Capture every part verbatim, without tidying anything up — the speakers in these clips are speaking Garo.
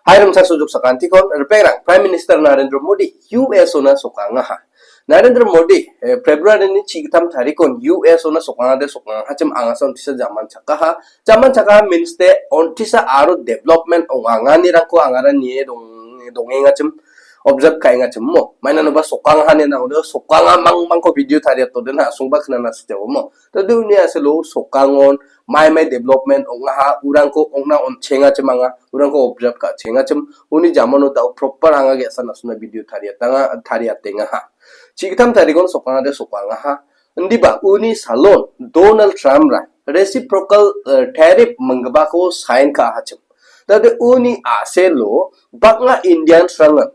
Hai rimchaksoa, sakantikon ripengrang, Prime Minister Narendra Modi U S O-na sokangaha. Narendra Modi, eh, February-ni chigittam tarikon U S O-na sokangade sokangahachim angasa ontisa jaman chakaha. Jaman chakaha means-de ontisa aro development ong·anganirangko angara nie dong-, dongengachim, observe ka·engachimmo. Mainanoba sokangahani nangode sokanga mangmangko video tariatode na·songba knana sitewmo. Tade uni aselo sokangon, mai mai development ong·aha, urangko ong·na on·chengachim anga, urangko observe ka·chengachim, uni jamano da·o proper anga ge·sa na·songna video tariatanga, tariatengaha. Chigittam tarikon sokangade sokangaha. Indiba uni salon Donald Trump-ra reciprocal, eh, tariff minggipako sign ka·ahachim. Tade uni aselo bang·a Indians-rangan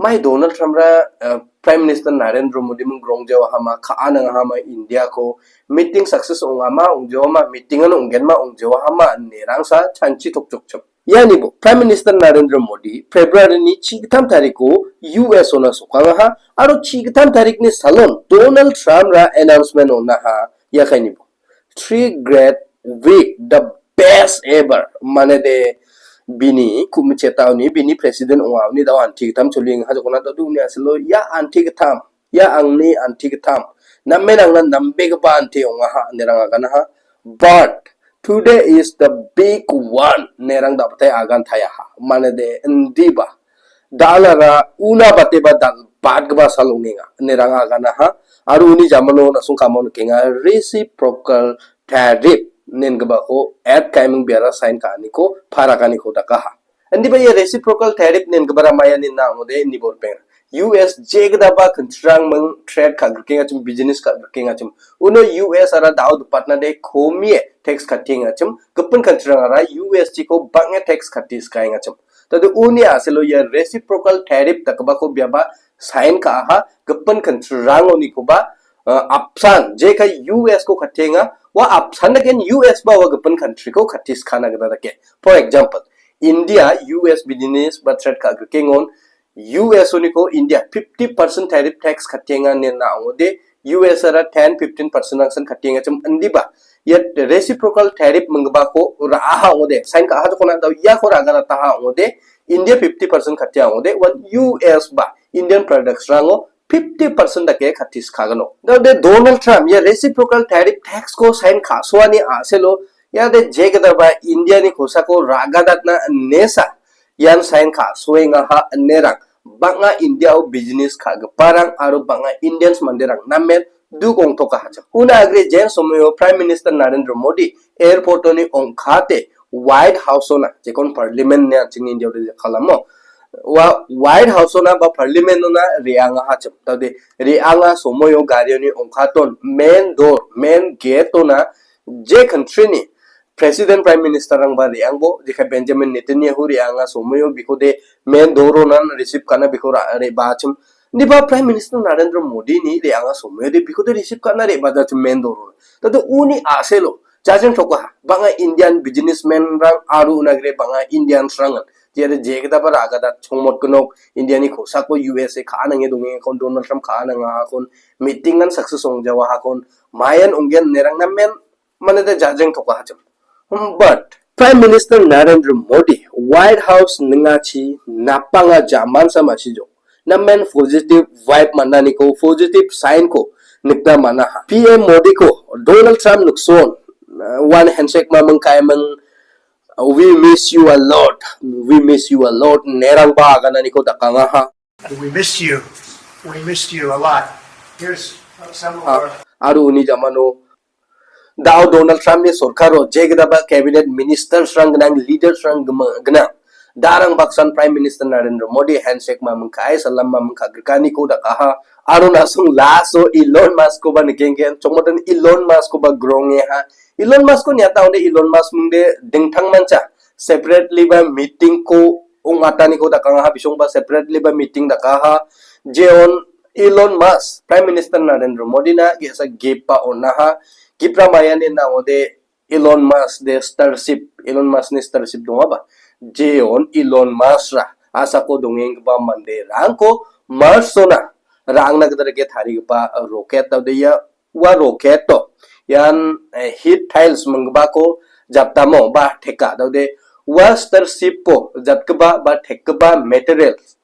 mai Donald Trump-ra, eh, Prime Minister Narendra Modi-ming grongjawa hama, ka·a nangahama India-ko, meeting success ong·ama ong·jawama, meeting-an ong·genma ong·jawahama, inerangsa chanchi tokchokchim. Ianibo Prime Minister Narendra Modi February-ni chigittam tariko U S O-na sokangaha, aro chigittam tarikni salon Donald Trump-ra announcement on·aha, iakainibo. Three great week, the best ever. Manede bini ku·michetaoni, bini president ong·aoni da·o antigittam choliengaha jokona da·o uni aselo ia antigittam, ia angni antigittam. Namen angna nambegipa anti ong·aha, inerang aganaha. But today is the big one, inerang da·batai agantayaha. Manede indiba. Dalara una bateba dal-, batgipa sal ong·enga, inerang aganaha. Aro uni jamano na·song kamon nikenga, reciprocal tariff ine ingipako at kaiming biara sign ka·aniko, parakaniko dakaha. Indiba ia reciprocal tariff ine ingipara maiani na ong·ode, indibo ripeng. U S jegitaba country-rangming trade ka·grikengachim, business ka·grikengachim. Uno U S ara da·o dipatnade komie tax ka·tiengachim, gipin country-rangara U S jiko bang·e tax ka·tiskaengachim. Tade uni aselo ia reciprocal tariff dakgipako biaba sign ka·aha, gipin country-rangonikoba, ah, apsan, jeka U S ko ka·tienga, ua apsan daken U S ba ua gipin country-ko ka·tiskana gita dake. For example, India U S business ba trade ka·grikengon, U S oniko India fifty percent tariff tax ka·tienga ine na ong·ode, U S ara ten, fifteen percent angsan ka·tiengachim indiba. Ia reciprocal tariff minggipako ra·aha ong·ode, sign ka·aha jokona da·o iako ragarataha ong·ode, India fifty percent ka·tia ong·ode, ua U S ba Indian products-rango fifty percent dake ka·tiskagano. Da·ode Donald Trump ia reciprocal tariff tax-ko sign ka·soani aselo, iade jegitaba India-ni kosako ragadatna inesa ian sign ka·soengaha inerang bang·a India-o business ka·giparang aro bang·a Indians manderang namen duk ongtokahachim. Una agre jen somoio Prime Minister Narendra Modi airport-oni ong·kate White House-ona, jekon parliament ine an·chingni India-ode jakkalamo. Ua White House-ona ba parliament-ona re·angahachim. Tade re·anga somoio garioni ong·katon main door, main gate-ona je country-ni President, Prime Minister-rangba re·angbo, jekai Benjamin Netanyahu re·anga somoio bikode main door-onan receive ka·na biko ra-, re·baachim. Indiba Prime Minister Narendra Modi-ni re·anga somoiode bikode receive ka·na re·baachim main door-onan. Tade uni aselo, jajeng tokaha, bang·a Indian businessman-rang aro unagre bang·a Indians-rangan. Jere jegitaba ragadat chongmotgnok, India-ni kosako U S A ka·a nange dongengakon, Donald Trump ka·a nangahakon, meeting-an success ong·jawahakon, mayan ong·gen inerang namen manede jajeng tokahachim. Hmm, but Prime Minister Narendra Modi White House ning·achi napanga jamansa ma·sijok. Namen positive vibe man·aniko, positive sign-ko nikna man·aha. P M Modi-ko Donald Trump nikson, uh, one handshake ma mingkaiming, uh, "We miss you a lot. We miss you a lot," inerangba agananiko dakangaha. We miss you. We missed you a lot. Here's some of our Aro uni jamano da·o Donald Trump-ni sorkaro jegitaba cabinet ministers-rang gnang, leaders-rang gma-, gnang. Darang baksan Prime Minister Narendra Modi handshake ma mingka·e, salam ma mingka·grikaniko dakaha. Aro na·song last-o Elon Musk-koba nikenggen, chongmoton Elon Musk-koba grongeha. Elon Musk-ko niata ong·ode Elon Musk mingde dingtang mancha. Separately ba meeting-ko ong·ataniko dakangaha, bisongba separately ba meeting dakaha. Jeon Elon Musk, Prime Minister Narendra Modi-na ge·sa gift-ba on·aha. Gift-ra maiani nangode Elon Musk de Starship, Elon Musk-ni Starship dongaba. Jeon Elon Musk-ra asako dongenggipa manderangko Mars-ona ra·angna gita dake tarigipa rocket, daode ia ua rocket-o ian, eh, heat tiles minggipako japdamo ba teka, daode Ua Starship-o jatgipa ba tekgipa materials,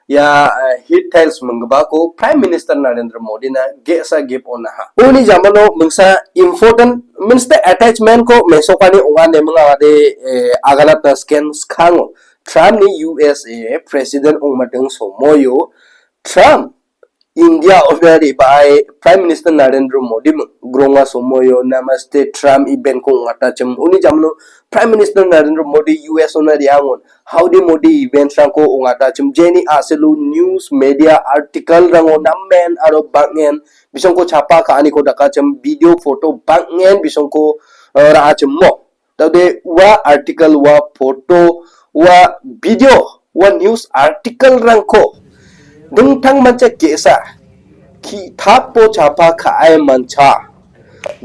ia, eh, heat tiles minggipako Prime Minister Narendra Modina ge·sa gift on·aha. Uni jamano mingsa important, means the attachment-ko mesokani ong·a ine mingade, eh, aganatna sken skango. Trump-ni U S A President ong·miting somoio Trump India-ona re·bae Prime Minister Narendra Modi ming-, gronga somoio Namaste Trump event-ko ong·atachim. Uni jamano Prime Minister Narendra Modi U S-ona re·angon Howdy Modi events-rangko ong·atachim. Jeni a·selo news media article-rango namen aro bang·en bisongko chapa ka·aniko dakachim, video, photo bang·en bisongko, eh, ra·achimo. Tade ua article, ua photo, ua video, ua news article-rangko dingtang mancha ge·sa ki·tapo chapa ka·e mancha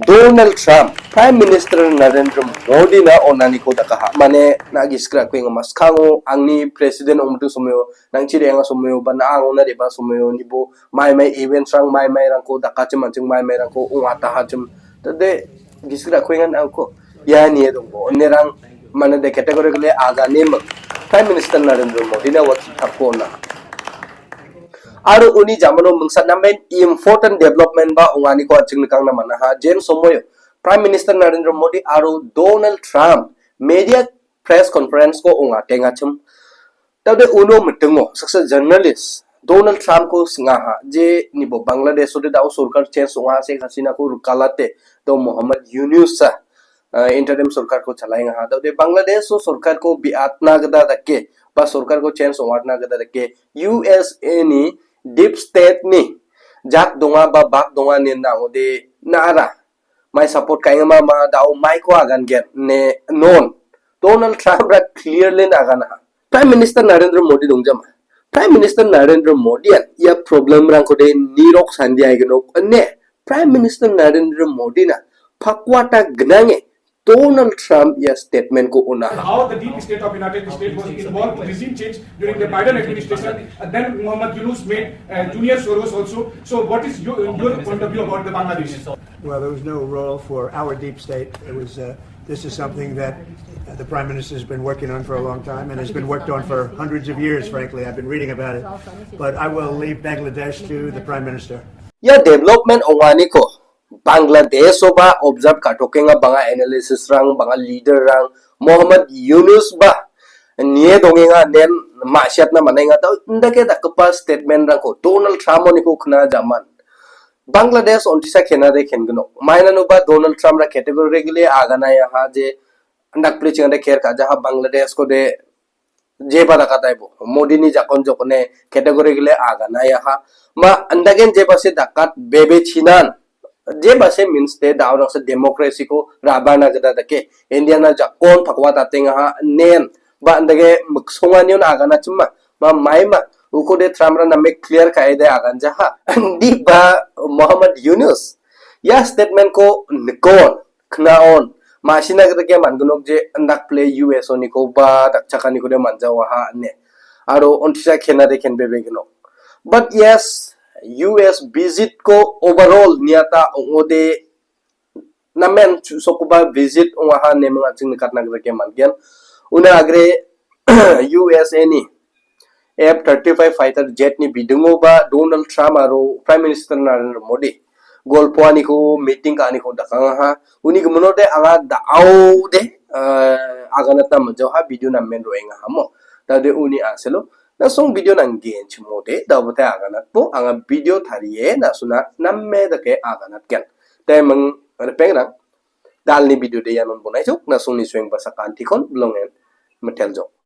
Donald Trump, Prime Minister Narendra Modina on·aniko dakaha. Mane na gisik ra·kuenga maskango angni president ong·miting somoio, nangchi re·anga somoio, ba na angona re·ba somoio, nibo mai mai events-rang mai mairangko dakachim anching mai mairangko ong·atahachim. Tade gisik ra·kuenga na angko. Ia nie dongbo. Onerang mane de categorically agane ming. Prime Minister Narendra Modi na wati tapo na. Aro uni jamano mingsa namen important development ba ong·aniko an·ching nikangna man·aha. Jen somoio Prime Minister Narendra Modi aro Donald Trump media press conference-ko ong·atengachim. Tade uno mitingo saksa journalist Donald Trump-ko sing·aha je nibo Bangladesh-ode da·o sorkar change ong·a, Sheikh Hasina-ko rikalate do Mohammad Yunus-a, eh, interim sorkarko chalaengaha. Tade Bangladesh-o sorkarko bi·atna gita dake ba sorkarko change ong·atna gita dake U S A-ni deep state-ni jak donga ba bak donga ine na·ode na·ara mai support ka·enga ma, ma da·o maiko agangen ne non Donald Trump-ra clearly na aganaha. Prime Minister Narendra Modi dongjama. Prime Minister Narendra Modi-an ia problem-rangkode nirok sandiaigenok ine Prime Minister Narendra Modi-na pakwata gnange Donald Trump ia statement-ko on·aha. How the deep state of United States was involved in regime change during the Biden administration, and then Mohammad Yunus made, uh, Junior Soros also. So what is your, your point of view about the Bangladesh? Well, there was no role for our deep state. It was, uh, this is something that, uh, the Prime Minister has been working on for a long time and has been worked on for hundreds of years, frankly. I've been reading about it. But I will leave Bangladesh to the Prime Minister. Ia development ong·aniko Bangladesh-oba observe ka·tokenga, bang·a analysis-rang, bang·a leader-rang, Mohammad Yunus-ba nie dongenga inen ma·siatna man·enga, da·o indake dakgipa statement-rangko Donald Trump-oniko kna jaman. Bangladesh on·tisa kenade kengnok. Mainanoba Donald Trump-ra categorically aganaiaha je indakpli chingade ker ka·jaha Bangladesh-kode jeba dakataibo. Modini jakon jokone categorically aganaiaha. Ma andagen jeba se dakat bebe chinan. Jeba se means te da·o daksa democracy-ko rabana gita dake. India-na jakon pakwa tatengaha nen. Ba andage miksonganion aganachima. Ma maima. Ukode Trump-ra name clear ka·ede aganjaha. Andi ba Mohammad Yunus. Ia statement-ko nikon. Knaon, ma·sina gita ke man·gnok je indakpli U S onikoba dakchakaniko de man·jawaha ine. Aro on·tisa kenade kenbebe gnok. But yes, U S visit-ko overall niata ong·ode namen chu·sokgipa visit ong·aha ine ming an·ching nikatna gita ke man·gen. Una agre U S A-ni F thirty-five fighter jet-ni bidingoba Donald Trump aro Prime Minister Narendra Modi golpoaniko meeting ka·aniko dakangaha. Uni giminode anga da·ode, eh, aganatna man·jaoha video namen roengaha mo. Dade uni a·selo. Nasong video nanggen chimode, daobatai aganatbo, anga video tarie, nasona name dake aganatgen. Te ming, ripengrang, dalni video de ianon bonaijok, nasongni sueng basa kantikon, bilongen, meteljok.